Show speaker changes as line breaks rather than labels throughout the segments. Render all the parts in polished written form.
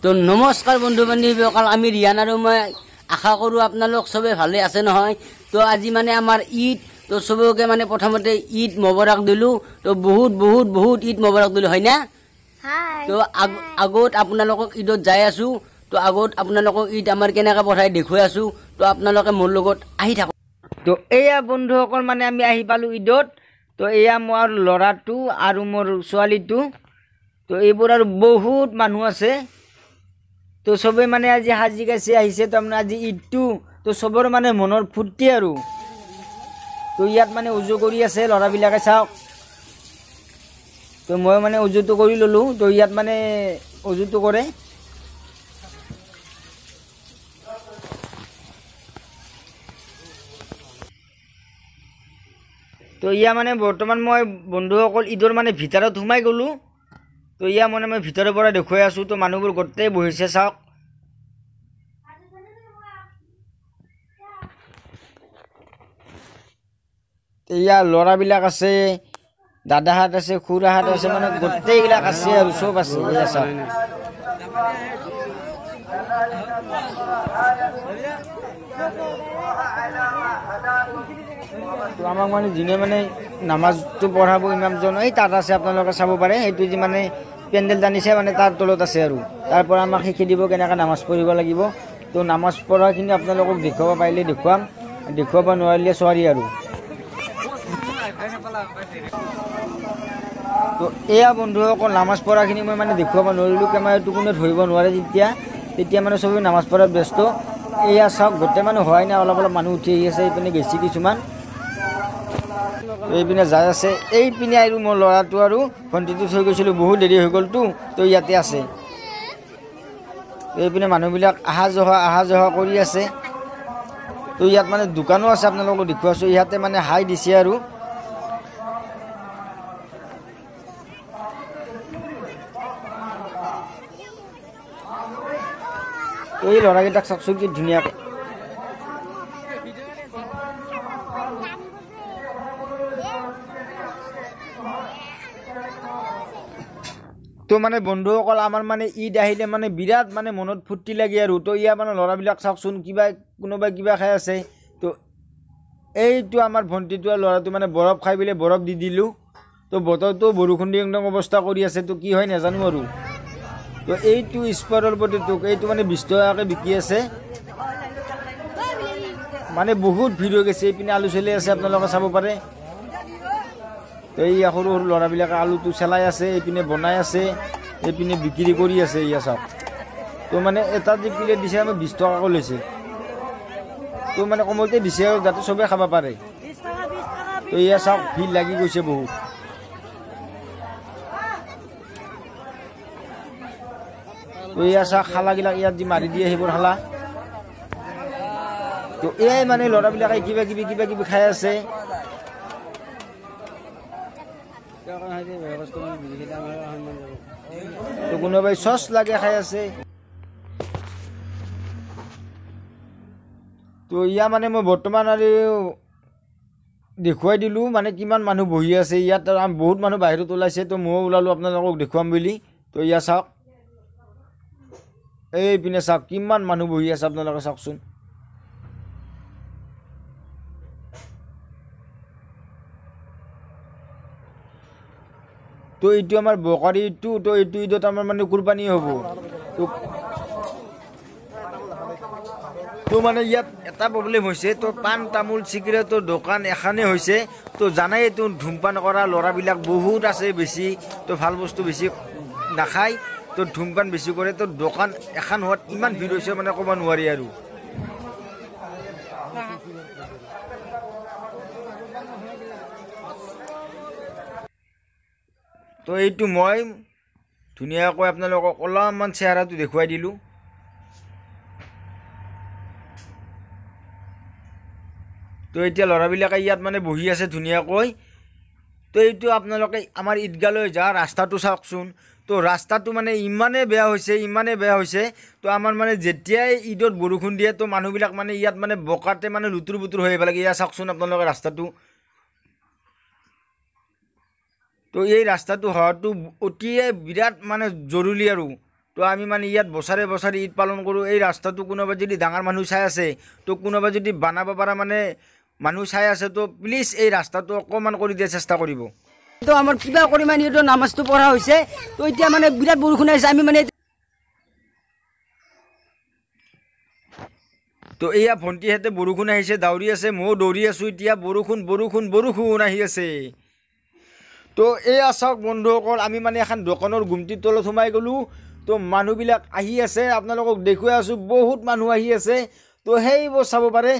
তো নমস্কাৰ বন্ধু বান্ধৱীসকল, আমি ৰিয়ান আৰু মই আশা কৰোঁ আপোনালোক চবে ভালে আছে নহয়। তো আজি মানে আমাৰ ঈদ, তো চবকে মানে প্ৰথমতে ঈদ মোবাৰক দিলোঁ। তো বহুত বহুত বহুত ঈদ মোবাৰক দিলোঁ, হয় না? তো আগত আপোনালোকক ঈদত যাই আছোঁ, তো আগত আপোনালোকক ঈদ আমাৰ কেনেকৈ পঠাই দেখুৱাই আছোঁ। তো আপোনালোকে মোৰ লগত আহি থাকক।
তো এয়া বন্ধুসকল, মানে আমি আহি পালোঁ ঈদত। তো এয়া মোৰ ল'ৰাটো আৰু মোৰ ছোৱালীটো। তো এইবোৰ আৰু বহুত মানুহ আছে। তো চবেই মানে আজি সাজি কাচি আহিছে, তাৰমানে আজি ঈদটো, তো চবৰ মানে মনৰ ফূৰ্তি আৰু। তো ইয়াত মানে উজু কৰি আছে ল'ৰাবিলাকে, চাওক। তো মই মানে উজুটো কৰি ল'লোঁ। তো ইয়াত মানে উজুটো কৰে। তো ইয়া মানে বৰ্তমান মই বন্ধুসকল ঈদৰ মানে ভিতৰত সোমাই গ'লোঁ। তো ইয়া মানে মই ভিতৰৰ পৰা দেখুৱাই আছোঁ। তো মানুহবোৰ গোটেই বহিছে, চাওক। ইয়া ল'ৰাবিলাক আছে, দাদাহাত আছে, খুৰাহাত আছে, মানে গোটেইবিলাক আছে আৰু চব আছে। এয়া চাওক। তো আমাক মানে যোনে মানে নামাজটো পঢ়াব ইমামজন, এই তাত আছে, আপোনালোকে চাব পাৰে। সেইটো যি মানে পেণ্ডেল টানিছে মানে তাৰ তলত আছে আৰু। তাৰ পৰা আমাক শিকি দিব কেনেকৈ নামাজ পঢ়িব লাগিব। তো নামাজ পঢ়াখিনি আপোনালোকক দেখুৱাব পাৰিলে দেখুৱাম, দেখুৱাব নোৱাৰিলে চৰি আৰু। তো এয়া বন্ধুসকল, নামাজ পঢ়াখিনি মই মানে দেখুৱাব নোৱাৰিলোঁ, কেমেৰাটো কোনে ধৰিব নোৱাৰে। তেতিয়া মানে চবেই নামাজ পঢ়াত ব্যস্ত। এয়া চাওক, গোটেই মানুহ হোৱাই নাই, অলপ অলপ মানুহ উঠি আহি আছে। এইপিনে গেছি কিছুমান, এইপিনে যাই আছে। এইপিনে আৰু মোৰ ল'ৰাটো আৰু ভণ্টিটো থৈ গৈছিলোঁ, বহুত দেৰি হৈ গ'লতো, তো ইয়াতে আছে। এইপিনে মানুহবিলাক অহা যোৱা কৰি আছে। তো ইয়াত মানে দোকানো আছে, আপোনালোকক দেখুৱাইছোঁ। ইয়াতে মানে হাই দিছে আৰু। এই ল'ৰাকেইটাক চাওকচোন কি ধুনীয়াকৈ। তো মানে বন্ধুসকল, আমাৰ মানে ঈদ আহিলে মানে বিৰাট মানে মনত ফূৰ্তি লাগে আৰু। তো ইয়াৰ মানে ল'ৰাবিলাক চাওকচোন, কিবা কোনোবাই কিবা খাই আছে। তো এইটো আমাৰ ভণ্টিটো আৰু ল'ৰাটো মানে বৰফ খাই পেলাই বৰফ দি দিলোঁ। তো বতৰটো বৰষুণ দি একদম অৱস্থা কৰি আছে, তো কি হয় নাজানো আৰু। তো এইটো স্পটৰ প্ৰতিটোক এইটো মানে 20 টকাকৈ বিকি আছে। মানে বহুত ভিৰ হৈ গৈছে। এইপিনে আলু চেলাই আছে, আপোনালোকে চাব পাৰে। তো এই সৰু সৰু ল'ৰাবিলাকে আলুটো চেলাই আছে, এইপিনে বনাই আছে, এইপিনে বিক্ৰী কৰি আছে। এয়া চাওক। তো মানে এটা যি প্লেট দিছে, আমাৰ 20 টকাকৈ লৈছে। তো মানে কমতে দিছে আৰু, যাতে চবেই খাব পাৰে। তো এয়া চাওক, ভিৰ লাগি গৈছে বহুত। তো এয়া চাওক, খালাগিলাক ইয়াত যি মাৰি দিয়ে সেইবোৰ খালা। তো এয়াই মানে ল'ৰাবিলাকে কিবা কিবি খাই আছে। তো কোনোবাই চচ লাগে খাই আছে। তো ইয়া মানে মই বৰ্তমান আৰু দেখুৱাই দিলোঁ মানে কিমান মানুহ বহি আছে ইয়াত। বহুত মানুহ বাহিৰত ওলাইছে, তো ময়ো ওলালোঁ আপোনালোকক দেখুৱাম বুলি। তো ইয়া চাওক, এইপিনে চাওক কিমান মানুহ বহি আছে, আপোনালোকে চাওকচোন। তো এইটো আমাৰ বকাৰী ঈদটো, তো এইটো ঈদত আমাৰ মানে কুৰবানী হ'ব। তো মানে ইয়াত এটা প্ৰব্লেম হৈছে, তো পাণ তামোল চিগাৰেটৰ দোকান এখনেই হৈছে। তো জানাই এইটো ধূমপান কৰা ল'ৰাবিলাক বহুত আছে বেছি, তো ভাল বস্তু বেছি নাখায়, তো ধূমপান বেছি কৰে। তো দোকান এখন হোৱাত ইমান ভিৰ হৈছে মানে ক'ব নোৱাৰি আৰু। তো এইটো মই ধুনীয়াকৈ আপোনালোকক অলপমান চেহেৰাটো দেখুৱাই দিলোঁ। তো এতিয়া ল'ৰাবিলাকে ইয়াত মানে বহি আছে ধুনীয়াকৈ। তো এইটো আপোনালোকে আমাৰ ঈদগাহলৈ যোৱা ৰাস্তাটো চাওকচোন। তো ৰাস্তাটো মানে ইমানেই বেয়া হৈছে, ইমানেই বেয়া হৈছে। তো আমাৰ মানে যেতিয়াই ঈদত বৰষুণ দিয়ে, তো মানুহবিলাক মানে ইয়াত মানে বোকাতে মানে লুতুৰ পুতুৰ হৈ আহিব লাগে। ইয়াত চাওকচোন আপোনালোকে ৰাস্তাটো। তো এই ৰাস্তাটো হোৱাটো অতিয়ে বিৰাট মানে জৰুৰী আৰু। তো আমি মানে ইয়াত বছৰে বছৰে ঈদ পালন কৰোঁ। এই ৰাস্তাটো কোনোবা যদি ডাঙৰ মানুহ চাই আছে, তো কোনোবা যদি বনাব পৰা মানে মানুহ চাই আছে, তো প্লিজ এই ৰাস্তাটো অকণমান কৰি দিয়াৰ চেষ্টা কৰিব।
তো আমাৰ কিবা কৰি মানে এইটো নামাজটো পঢ়া হৈছে। তো এতিয়া মানে বিৰাট বৰষুণ আহিছে, আমি মানে
তো এয়া ভণ্টিহঁতে বৰষুণ আহিছে দৌৰি আছে, ময়ো দৌৰি আছোঁ। এতিয়া বৰষুণ বৰষুণ বৰষুণ আহি আছে। তো এয়া চাওক বন্ধুসকল, আমি মানে এখন দোকানৰ গুমটিৰ তলত সোমাই গ'লোঁ। তো মানুহবিলাক আহি আছে, আপোনালোকক দেখুৱাই আছোঁ, বহুত মানুহ আহি আছে। তো সেইবোৰ চাব পাৰে।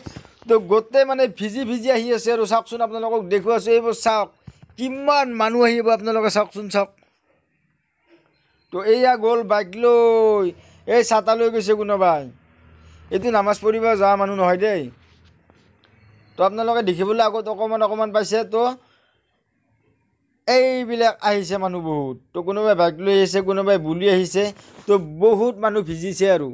তো গোটেই মানে ভিজি ভিজি আহি আছে আৰু চাওকচোন, আপোনালোকক দেখুৱাই আছোঁ। এইবোৰ চাওক কিমান মানুহ আহিব, আপোনালোকে চাওকচোন চাওক। তো এয়া গ'ল বাইক লৈ, এই ছাতা লৈ গৈছে কোনোবাই। এইটো নামাজ পঢ়িব যোৱা মানুহ নহয় দেই। তো আপোনালোকে দেখিবলৈ আগত অকণমান অকণমান পাইছে। তো এইবিলাক আহিছে মানুহ বহুত। তো কোনোবাই বাইক লৈ আহিছে, কোনোবাই বুলি আহিছে। তো বহুত মানুহ ভিজিছে আৰু।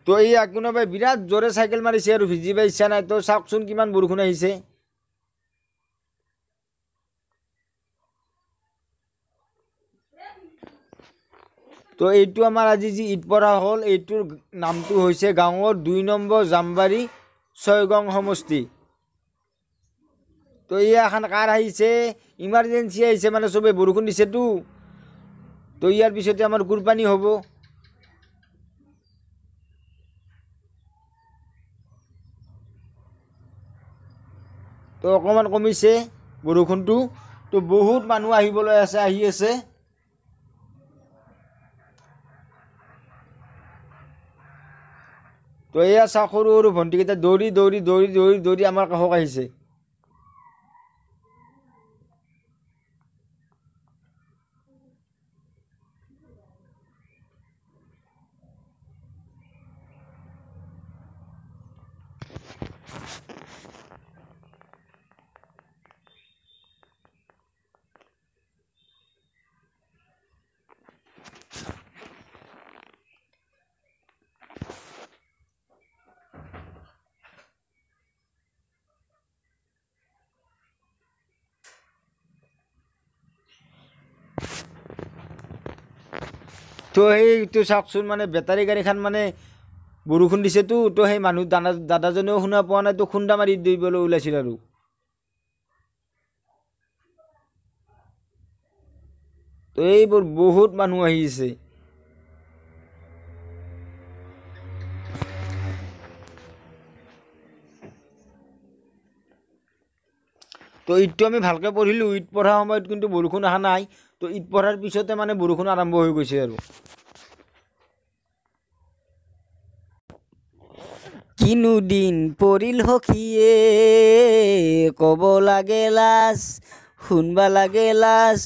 তো এইয়া কোনোবাই বিৰাট জোৰে চাইকেল মাৰিছে আৰু ভিজিব ইচ্ছা নাই। তো চাওকচোন কিমান বৰষুণ আহিছে। তো এইটো আমাৰ আজি যি ঈদ পঢ়া হ'ল, এইটোৰ নামটো হৈছে গাঁৱৰ 2 নম্বৰ জামবাৰী ছয়গাঁও সমষ্টি। তো এয়া এখন কাৰ আহিছে, ইমাৰ্জেঞ্চি আহিছে, মানে চবেই বৰষুণ দিছেতো। তো ইয়াৰ পিছতে আমাৰ কুৰবানী হ'ব। তো অকণমান কমিছে বৰষুণটো। তো বহুত মানুহ আহিবলৈ আছে, আহি আছে। তো এয়া চাওক, সৰু সৰু ভণ্টিকেইটা দৌৰি দৌৰি দৌৰি দৌৰি দৌৰি আমাৰ কাষক আহিছে। তো সেইটো চাওকচোন, মানে বেটাৰী গাড়ীখন মানে বৰষুণ দিছেতো, তো সেই মানুহ দাদাজনেও শুনা পোৱা নাই, তো খুন্দা মাৰি দিবলৈ ওলাইছিল আৰু। তো এইবোৰ বহুত মানুহ আহিছে। তো ঈদটো আমি ভালকৈ পঢ়িলোঁ। ঈদ পঢ়াৰ সময়ত কিন্তু বৰষুণ অহা নাই। তো ঈদ পঢ়াৰ পিছতে মানে বৰষুণ আৰম্ভ হৈ গৈছে আৰু।
কিনো দিন পৰিল সখীয়ে, ক'ব লাগে লাজ, শুনবা লাগে লাজ।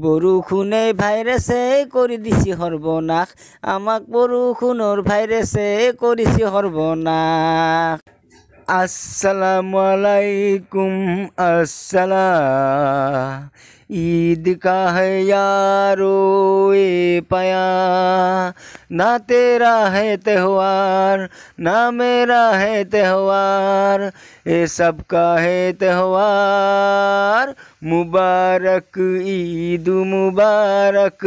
বৰষুণে ভাইৰাছে কৰি দিছি সৰ্বনাশ, আমাক বৰষুণৰ ভাইৰাছে কৰিছে সৰ্বনাশ।
আসসালামু আলাইকুম, আসসালাম। ईद का है यारो ये पाया, ना तेरा है त्योहार ना मेरा है त्योहार, ये सबका है त्योहार। मुबारक ईद मुबारक,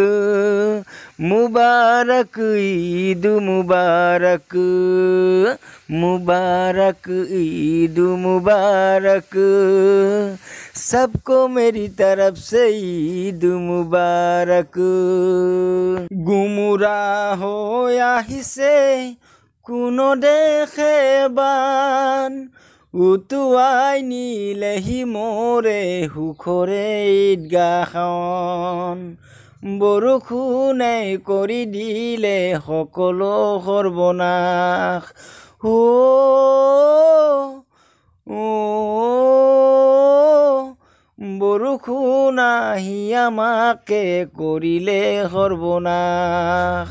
मुबारक ईद मुबारक, मुबारक ईद मुबारक, सबको मेरी तरफ से ईद मुबारक। गुमरा हो আহিছে কোনো দেশে বান, উটুৱাই নিলেহি মোৰে সুখৰে ঈদগাহখন। বৰষুণে কৰি দিলে সকলো সৰ্বনাশ। বৰষুণ আহি আমাকে কৰিলে সৰ্বনাশ।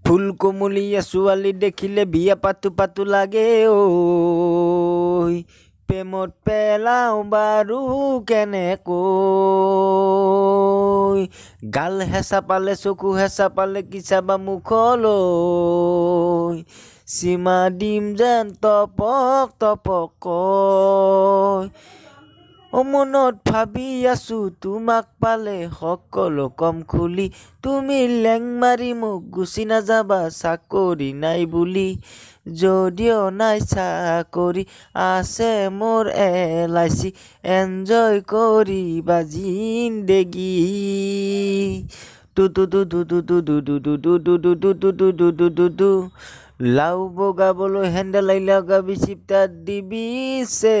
ফুল কোমলীয়া ছোৱালী দেখিলে বিয়া পাতো পাতো লাগে ঐ, প্ৰেমত পেলাওঁ বাৰু কেনেকৈ। গাল হেঁচা পালে চকু হেঁচা পালে কি চাবা মুখলৈ, সীমা দিম যেন টপক টপকৈ। অ মনত ভাবি আছো তোমাক পালে সকলো কম খুলি, তুমি লেং মাৰি মোক গুচি নাযাবা চাকৰি নাই বুলি। যদিও নাই চাকৰি আছে মোৰ এল I C, enjoy কৰিবা জিন্দেগী। Two two two two two two two two two two two two two two two two two two two. লাও বগাবলৈ হেন্দেল লগাবি চিপ্তাত দিবি চে,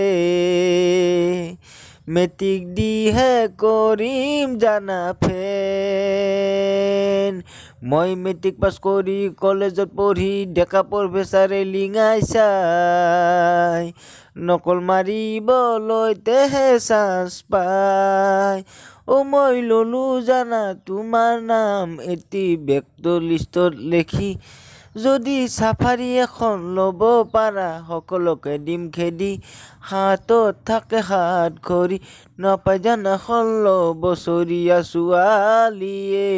মেট্ৰিক দিহে কৰিম জানা ফেন। মই মেট্ৰিক পাছ কৰি কলেজত পঢ়ি ডেকা প্ৰফেচাৰে লিঙাই চাই, নকল মাৰিবলৈ তেহে চান্স পায়। অ' মই ল'লো জানা তোমাৰ নাম এটি বেক্টৰ লিষ্টত লিখি, যদি চাফাৰী এখন ল'ব পাৰা সকলোকে দিম খেদি। হাতত থাকে হাত ঘড়ী নাপায় জানা 16 বছৰীয়া ছোৱালীয়ে।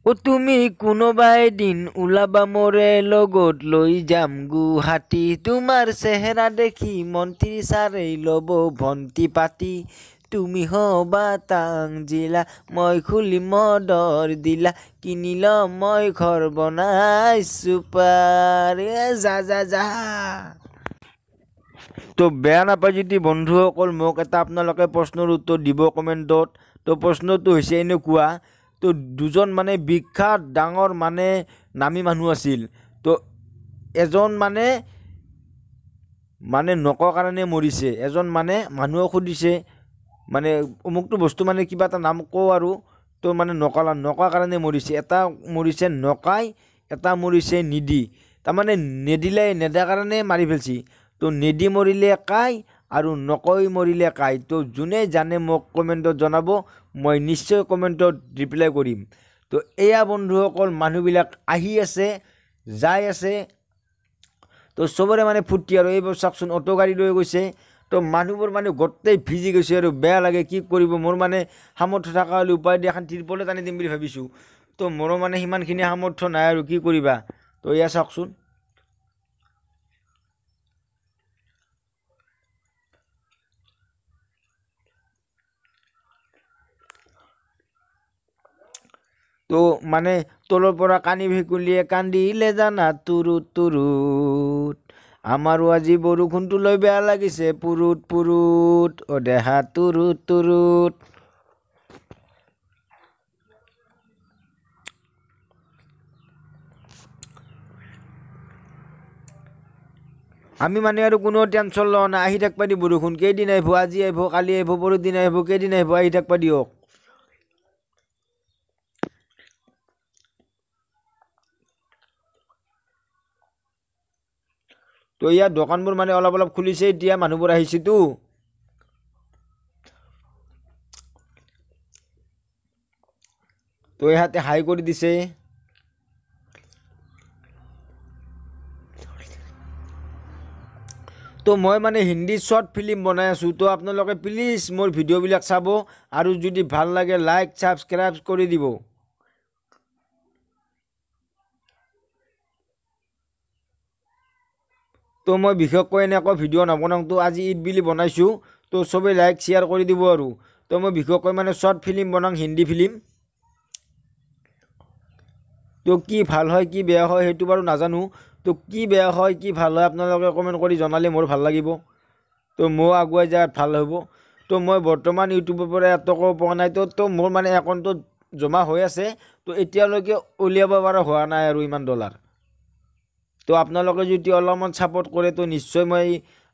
অ' তুমি কোনোবা এদিন ওলাবা মোৰে লগত লৈ যাম গুৱাহাটী, তোমাৰ চেহেৰা দেখি মন্ত্ৰী ছাৰেই ল'ব ভণ্টি পাতি। তুমি হ'বা টাংজিলা মই খুলিম মদৰ দিলা, কিনি ল'ম মই ঘৰ বনাই চুপাৰ। যা যা যা। তো বেয়া নাপায় যদি বন্ধুসকল মোক এটা আপোনালোকে প্ৰশ্নৰ উত্তৰ দিব কমেণ্টত। তো প্ৰশ্নটো হৈছে এনেকুৱা, তো দুজন মানে বিখ্যাত ডাঙৰ মানে নামী মানুহ আছিল, তো এজন মানে মানে নকোৱা কাৰণে মৰিছে, এজন মানে মানুহক সুধিছে মানে অমুকটো বস্তু মানে কিবা এটা নাম কওঁ আৰু, তো মানে নকলা নকোৱা কাৰণে মৰিছে। এটা মৰিছে নকাই, এটা মৰিছে নিদি, তাৰমানে নেদিলে নেদা কাৰণে মাৰি ফেলছি। তো নেদি মৰিলে কাই আৰু নকৈ মৰিলে কাই। তো যোনে জানে মোক কমেণ্টত জনাব, মই নিশ্চয় কমেণ্টত ৰিপ্লাই কৰিম। তো এয়া বন্ধুসকল মানুহবিলাক আহি আছে যাই আছে, তো চবৰে মানে ফূৰ্তি আৰু। এইবোৰ চাওকচোন অ'টো গাড়ী লৈ গৈছে, তো মানুহবোৰ মানে গোটেই ভিজি গৈছে আৰু বেয়া লাগে কি কৰিব। মোৰ মানে সামৰ্থ্য থকা হ'লে উপায় দি এখন তিৰপলে টানি দিম বুলি ভাবিছোঁ, তো মোৰো মানে সিমানখিনি সামৰ্থ্য নাই আৰু কি কৰিবা। তো এয়া চাওকচোন। তো মানে তলৰ পৰা কানি ভেকুলীয়ে কান্দিলে জানা তুৰুত তুৰুত, আমাৰো আজি বৰষুণটো লৈ বেয়া লাগিছে পুৰুত পুৰুত, অ দেহা তুৰুত তুৰুত। আমি মানে আৰু কোনো টেনশ্যন লোৱা নাই, আহি থাকিব দি বৰষুণ, কেইদিন আহিব, আজি আহিব কালি আহিব পৰহিদিন আহিব, কেইদিন আহিব আহি থাকিব দিয়ক। তো ইয়াত দোকানবোৰ মানে অলপ অলপ খুলিছে এতিয়া, মানুহবোৰ আহিছেতো। তো ইয়াতে হাই কৰি দিছে। তো মই মানে হিন্দী শ্বৰ্ট ফিল্ম বনাই আছোঁ, তো আপোনালোকে প্লিজ মোৰ ভিডিঅ'বিলাক চাব আৰু যদি ভাল লাগে লাইক ছাবস্ক্ৰাইব কৰি দিব। তো মই বিশেষকৈ এনেকুৱা ভিডিঅ' নবনাওঁ, তো আজি ঈদ বুলি বনাইছোঁ, তো চবেই লাইক শ্বেয়াৰ কৰি দিব আৰু। তো মই বিশেষকৈ মানে শ্বৰ্ট ফিল্ম বনাওঁ, হিন্দী ফিল্ম। তো কি ভাল হয় কি বেয়া হয় সেইটো বাৰু নাজানো, তো কি বেয়া হয় কি ভাল হয় আপোনালোকে কমেণ্ট কৰি জনালে মোৰ ভাল লাগিব, তো ময়ো আগুৱাই যোৱাত ভাল হ'ব। তো মই বৰ্তমান ইউটিউবৰ পৰা এটকাও পোৱা নাই, তো মোৰ মানে একাউণ্টত জমা হৈ আছে, তো এতিয়ালৈকে উলিয়াব পৰা হোৱা নাই আৰু ইমান ডলাৰ। তো আপোনালোকে যদি অলপমান ছাপোৰ্ট কৰে তো নিশ্চয় মই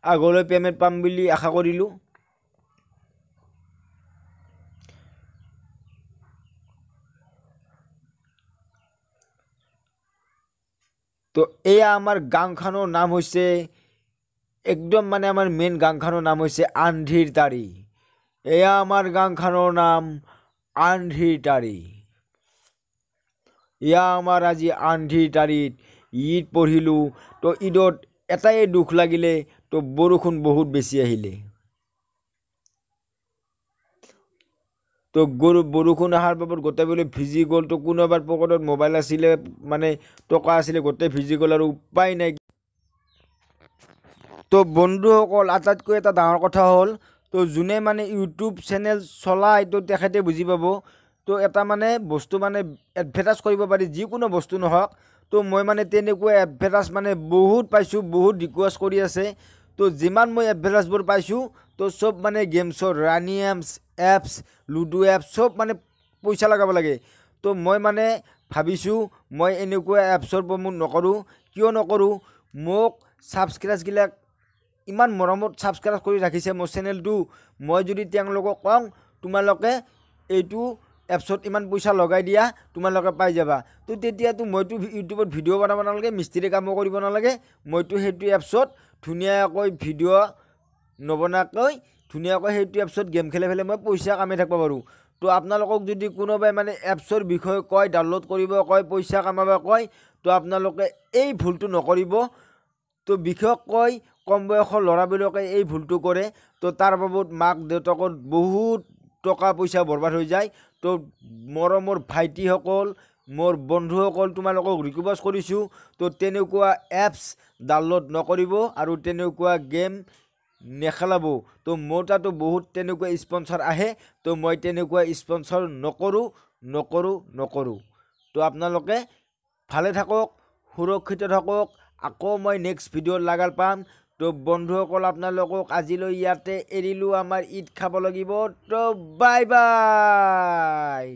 আগলৈ পে'মেণ্ট পাম বুলি আশা কৰিলোঁ। তো এয়া আমাৰ গাঁওখনৰ নাম হৈছে একদম মানে আমাৰ মেইন গাঁওখনৰ নাম হৈছে আন্ধিৰ তাৰি। এয়া আমাৰ গাঁওখনৰ নাম আন্ধিৰ তাৰি। এয়া আমাৰ আজি আন্ধিৰ তাৰিত ঈদ পঢ়িলোঁ। তো ঈদত এটাই দুখ লাগিলে, তো বৰষুণ বহুত বেছি আহিলে। তো গৰু বৰষুণ অহাৰ বাবদ গোটেইবোৰে ভিজি গ'ল। তো কোনোবাৰ পকেটত মোবাইল আছিলে মানে টকা আছিলে, গোটেই ভিজি গ'ল আৰু উপায় নাই। তো বন্ধুসকল, আটাইতকৈ এটা ডাঙৰ কথা হ'ল, তো যোনে মানে ইউটিউব চেনেল চলায় তো তেখেতে বুজি পাব। তো এটা মানে বস্তু মানে এডভাৰটাইজ কৰিব পাৰি, যিকোনো বস্তু নহওক। তো মই মানে তেনেকুৱা এডভাৰটাইজ মানে বহুত পাইছোঁ, বহুত ৰিকুৱেষ্ট কৰি আছে। তো যিমান মই এডভাৰটাইজবোৰ পাইছোঁ, তো চব মানে গেমছৰ ৰাণী এপছ, লুডু এপছ, চব মানে পইচা লগাব লাগে। তো মই মানে ভাবিছোঁ মই এনেকুৱা এপছৰ প্ৰমোট নকৰোঁ। কিয় নকৰোঁ, মোক ছাবস্ক্ৰাইববিলাক ইমান মৰমত ছাবস্ক্ৰাইব কৰি ৰাখিছে মোৰ চেনেলটো, মই যদি তেওঁলোকক কওঁ তোমালোকে এইটো এপছত ইমান পইচা লগাই দিয়া, তোমালোকে পাই যাবা, তো তেতিয়াতো মইতো ইউটিউবত ভিডিঅ' বনাব নালাগে, মিস্ত্ৰী কামো কৰিব নালাগে, মইতো সেইটো এপছত ধুনীয়াকৈ ভিডিঅ' নবনাকৈ ধুনীয়াকৈ সেইটো এপছত গেম খেলি পেলাই মই পইচা কামাই থাকিব পাৰোঁ। তো আপোনালোকক যদি কোনোবাই মানে এপছৰ বিষয়ে কয়, ডাউনলোড কৰিব কয়, পইচা কামাব কয়, তো আপোনালোকে এই ভুলটো নকৰিব। তো বিশেষকৈ কম বয়সৰ ল'ৰাবিলাকে এই ভুলটো কৰে। তো তাৰ বাবদ মাক দেউতাকৰ বহুত টকা পইচা বৰবাদ হৈ যায়। তো মৰমৰ ভাইটিসকল, মোৰ বন্ধুসকল, তোমালোকক ৰিকুৱেষ্ট কৰিছোঁ, তো তেনেকুৱা এপছ ডাউনলোড নকৰিব আৰু তেনেকুৱা গেম নেখেলাব। তো মোৰ তাতো বহুত তেনেকুৱা স্পনচৰ আহে, তো মই তেনেকুৱা স্পনচৰ নকৰোঁ, নকৰোঁ, নকৰোঁ। তো আপোনালোকে ভালে থাকক, সুৰক্ষিত থাকক। আকৌ মই নেক্সট ভিডিঅ'ত লাগাল পাম। তো বন্ধুসকল, আপোনালোকক আজিলৈ ইয়াতে এৰিলোঁ, আমাৰ ঈদ খাব লাগিব। তো বাই বাই।